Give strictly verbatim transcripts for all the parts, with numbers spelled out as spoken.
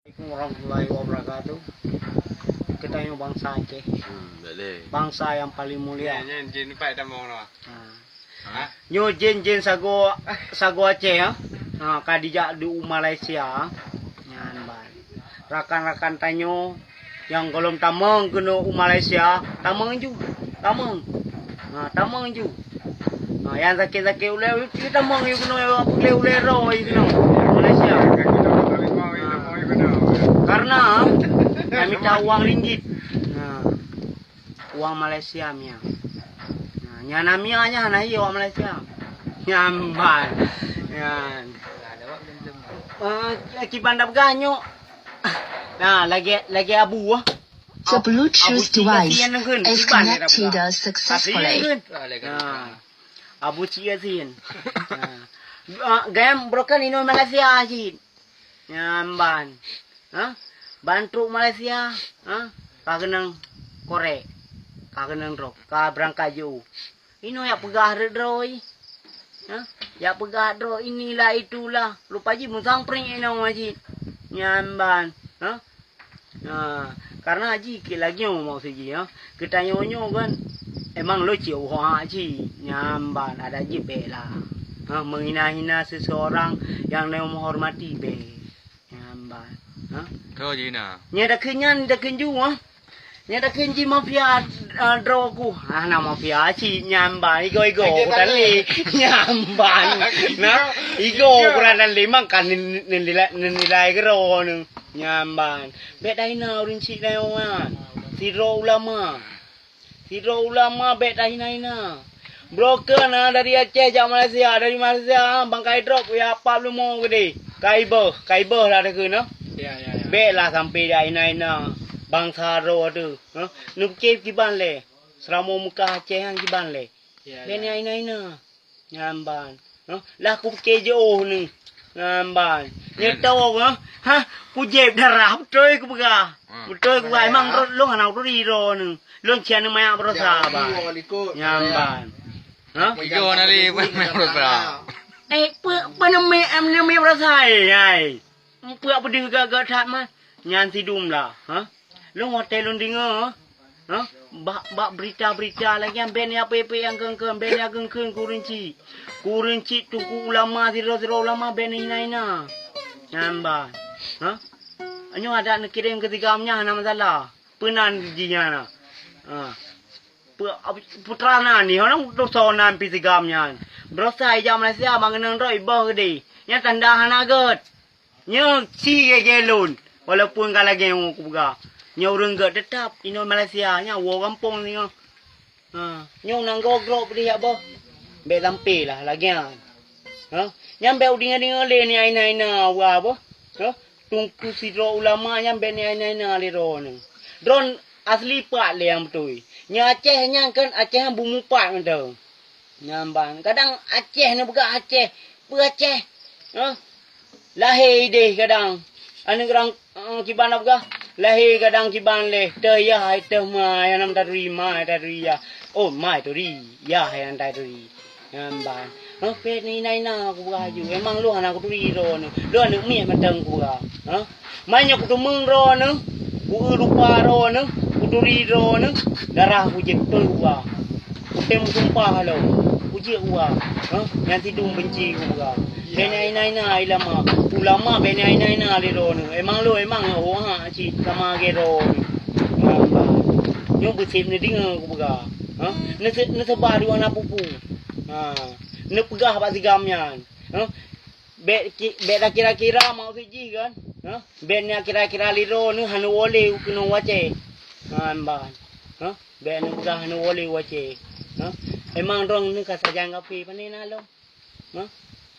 Assalamualaikum warahmatullahi wabarakatuh. Geutanyoe bansa Aceh. Hmm, boleh. Bansa nyang paling mulia. Nyan, nyan, jin pat tamong lah. Ha. Ha? Nyoe jén-jén sagoe, sagoe Aceh, ha. Ha, ka dijak di u Malaysia, ha. Nyan ban. Rakan-rakan tanyoe nyang gohlom tamong keunoe u Malaysia, tamong ju. Tamong. Ha, tamong ju. Ha, nyang sakét-sakét ulèe, tamong ju keunoe, ulèe-ulèe droe ju keunoe. Malaysia. Karena, ha, ka mita uang ringgit. Ha. Uang Malaysia mia. Nah, nyan na mia nyan hana hi awak Malaysia. Nyan ban. Nyan. Eh, kiban dak peugah nyoe. Nah, lagèe, lagèe Abu ah. The Bluetooth device is connected successfully. Nah. Abu Cik Yasin. Nah. Ah, gayam broken inoe Malaysia cit. Nyan ban. Ha? Ban trok Malaysia, ha? Ka keunong korek. Ka keunong droe. Ka beurangkat jiôh. Inoe jak peugah rot droe. Ha? Jak peugah droe inilah itulah. Rupa jih meusangpriek inoe cit. Nyan ban. Ha? Ha, karena jih keu lagèe nyoe maksud jih, ha. Geutanyoe nyoe kan emang lôn cit uha cit. Nyan ban adat jih bèk lah. Ha, menghina-hina seseorang yang neuhormati bèk. Nyan ban. Ha? Kau je na. Nyan dakheun nyan, dakheun ju, ha. Nyan dakheun jih mafia, ah, droe ku. Ah, na mafia cit nyan ban. Igo-igo ku tan lé. Nyan ban. Nah, igo ku tan lé. Mangka nin-, nin-, nilai, nilai keudroe nyoe. Nyan ban. Bèk tahina ureueng chik nyoe nyan. Sidroe ulama. Sidroe ulama bèk tahina-hina. Broker na dari Aceh jak Malaysia, dari Malaysia bangkai drop ya pap leumo geude. Kai beuh, kai beuh lah takheun, nah. Ya, ya, ya. Bèk lah sampai jak hina-hina bansa droe teuh, ha? Neupiké kiban lé. Seuramoe Meukah Aceh nyan kiban lé. Ya, ya. Bèk neuhina-hina. Nyan ban. Hah? Lah kupiké jiôh nyoe. Nyan ban. Nyan. Nyoe tông, ha? Ha? Kujép darah, beutôi kupeugah. Ha. Beutôi kupeugah. Emang rot lôn hana kuturi droeneuh. Lôn sian manyak beurasa, ban. Nyan ban. Ha? Igo na lé manyak beurasa. Eh, peue, peue neumiek, em, neumiek beurasa, eh, hai. Peue peudeuh gak-gak that man. Nyan sidum lah, ha? Lôn watèe lôn deungö, ha? Bak, bak berita-berita lagèe nyan, bèk neupeue-peue nyang kheun-kheun, bèk neukeun-keun keu ureueng chik. Keu ureueng chik teungku ulama, sidroe-sidroe ulama bèk neuhina-hina. Nyan ban, ha? Nyoe adak neukirém keu sigam nyan hana masalah. Peunan jih nyan na. Ha. Peu-, putra nan ni, hana dosa nan pih sigam nyan. Beurasa ijak Malaysia, bak geunong droe iböh geude. Nyan tanda hana gèt. Nyoe si gèt-gèt lôn, walaupun ka lagèe nyoe kupeugah. Nyoe ureueng gèt teutap inoe Malaysia, nyan woe gampông singoh. Ha, nyoe nanggroe grob deh jak boh. Bèk sampai lah lagèe nyan. Ha, nyan bèk udeungoe-deungoe lé ni aina-aina wa boh. Ha, teungku sidroe ulama nyan bèk ni aina-aina lé droeneuh. Droeneuh asli pat lé nyang beutôi. Nyoe Aceh nyan kan Aceh nyan bumoe pat mantong. Nyan ban. Kadang Aceh neupeugah Aceh. Peue Aceh? Ha? Lahé idéh kadang. Aneuk ureueng, eh, kiban na peugah. Lahé kadang kiban lé. Teuh yah, teuh ma, nyang nam taturi ma, taturi yah. Oh, ma turi. Yah nyang taturi. Nyan ban. Hah, pét ni ina-ina kupeugah aju. Emang lôn hana kuturi droeneuh. Lôn aneuk miet mantong kupeugah. Hah? Meunyoe kuteumeung droeneuh, kueu rupa droeneuh, kuturi droeneuh, darah kujép beutôi kuba. Kutem sumpah lom, kujép kuba. Hah? Nyan sidum benci kuba. Bèk neuhina-hina ulama. Ulama bèk neuhina-hina lé droeneuh. Emang lôn, emang awak cit sama lagèe droeneuh. Nyan ban. Nyoe beusép neudeungoe kupeugah. Hah? Neuse-, neuseubar di wana pupu. Ha. Neupeugah bak sigam nyan. Hah? Bèk ki-, bèk takira-kira maksud jih kan? Hah? Bèk neukira-kira lé droeneuh hana woe lé keunoe u Aceh. Nyan ban. Hah? Bèk neupeugah hana woe lé u Aceh. Hah? Emang droeneuh ka sajan kafé, pane na lom? Hah?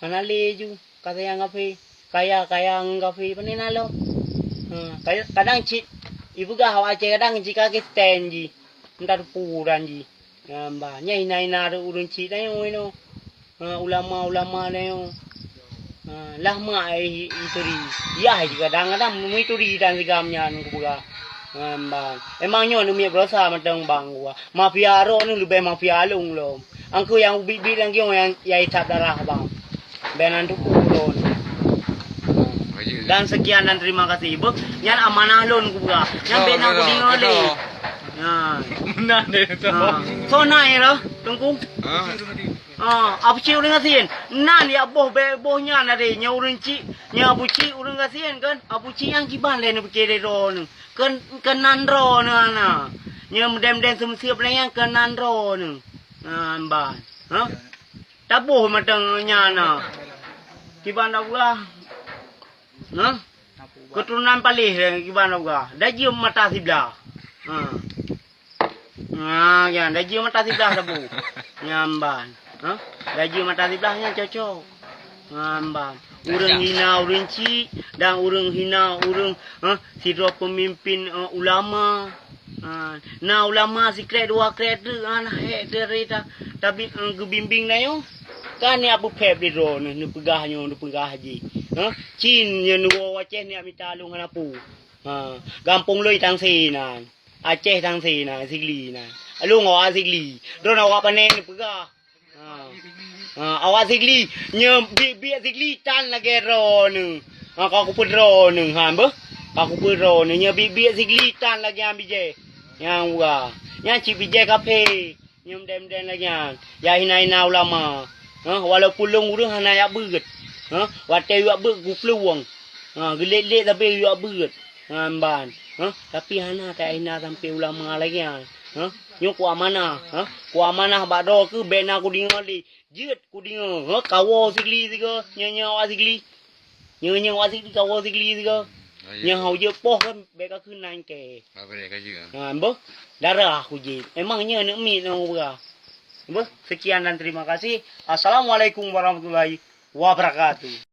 Hana lé ju ka sajan kafé. Kaya-kaya ngon kafé, pane na lom? Ha, kaya-, kadang cit ipeugah awak Aceh kadang jih ka Kristen jih. Entah teupeu uran jih. Nyan ban, nyan hina-hina ureueng chik tanyoe inoe. Ha, ulama-ulama tanyoe. Ha, lah mak, eh, i-, ituri. Yah jih kadang-kadang meuturi dan sigam nyan kupeugah. Nyan ban. Emang nyoe neumiet beurasa mantong bang kupeugah. Mafia droeneuh leubeh mafia lôn lom. Angkeu nyang ubit-bit lagèe nyoe nyang, nyang itap darah bang. Bèk nan teupeu droeneuh. Ha. Dan sekian dan terima kasih. Beuh, nyan amanah lôn kupeugah. Nyan bèk na kudeungö lé. Nah. Meunan deh tu. Nah. Soe na nyan, Teungku? Ha? Ah, Abu Cik ureueng gasien. Nan ya boh bèk boh nyan ade. Nyan ureueng chik, nyan Abu Cik ureueng gasien kan? Abu Cik nyang kiban lé neupike lé droeneuh. Keu, keu nan droeneuh hana. Nyan meudèm-dem seumeusiep lé nyan keu nan droeneuh. Nah, ban. Ha? Taboh mantong nyan na. Kiban Abu lah. Nah, keuturonan paléh lé kiban Abu. Dajiem mata siblah. Ha. Ha, nyan, dajiem mata siblah sabu. Nyan ban. Ha? Dajiem mata siblah nyan cocok. Nyan ban. Ureueng hina ureueng chik dan ureueng hina ureueng, ha, sidroe peumimpin, eh, ulama. Ha, na ulama sikrek dua krek teuk, ha, na hék teuk ta-, tabi-, eh, geubimbéng tanyoe. Kan nyan peue phép lé droeneuh neupeugah nyoe, neupeugah jih. Ha? Cin nyoe neuwoe u Aceh nyak mita lôn hana peue. Ha, gampông lôn Tangse nan. Aceh Tangse nan, Sigli nan. Lôn awak Sigli. Droeneuh awak Paneng neupeugah. Ha. Ha, awak Sigli, nyoe biet-biet Sigli tan lagèe droeneuh. Ha, ka kupeudroeneuh, ha, beuh. Ka kupeudroeneuh, nyoe biet-biet Sigli tan lagèe nyan bijèh. Nyang wa. Nyan cit bijèh kafé. Nyoe meudèm-dem lagèe nyan. Ya hina-hina ulama. Ha, walaupun lôn ureueng hana jak beuet. Ha, watèe jak beuet guplueng. Ha, geulet-let tapi jak beuet. Ha, ban. Ha, tapi hana ta hina sampoe ulama lagèe nyan. Ha, nyoe ku amanah. Ha, ku amanah bak droe keuh bèk na kudeungö lé. Jeuet kudeungö. Ha, kawoe Sigli sigoe. Nyoe-nyoe awak Sigli. Nyoe-nyoe awak Sigli kawoe Sigli sigoe. Nyoe hana jeuet poh kan bèk ka keunan kèe. Ha, beuh. Darah kujieb. Memang nyoe aneuk miet nyang ubra. Beuh, sekian dan terima kasih. Assalamualaikum warahmatullahi wabarakatuh.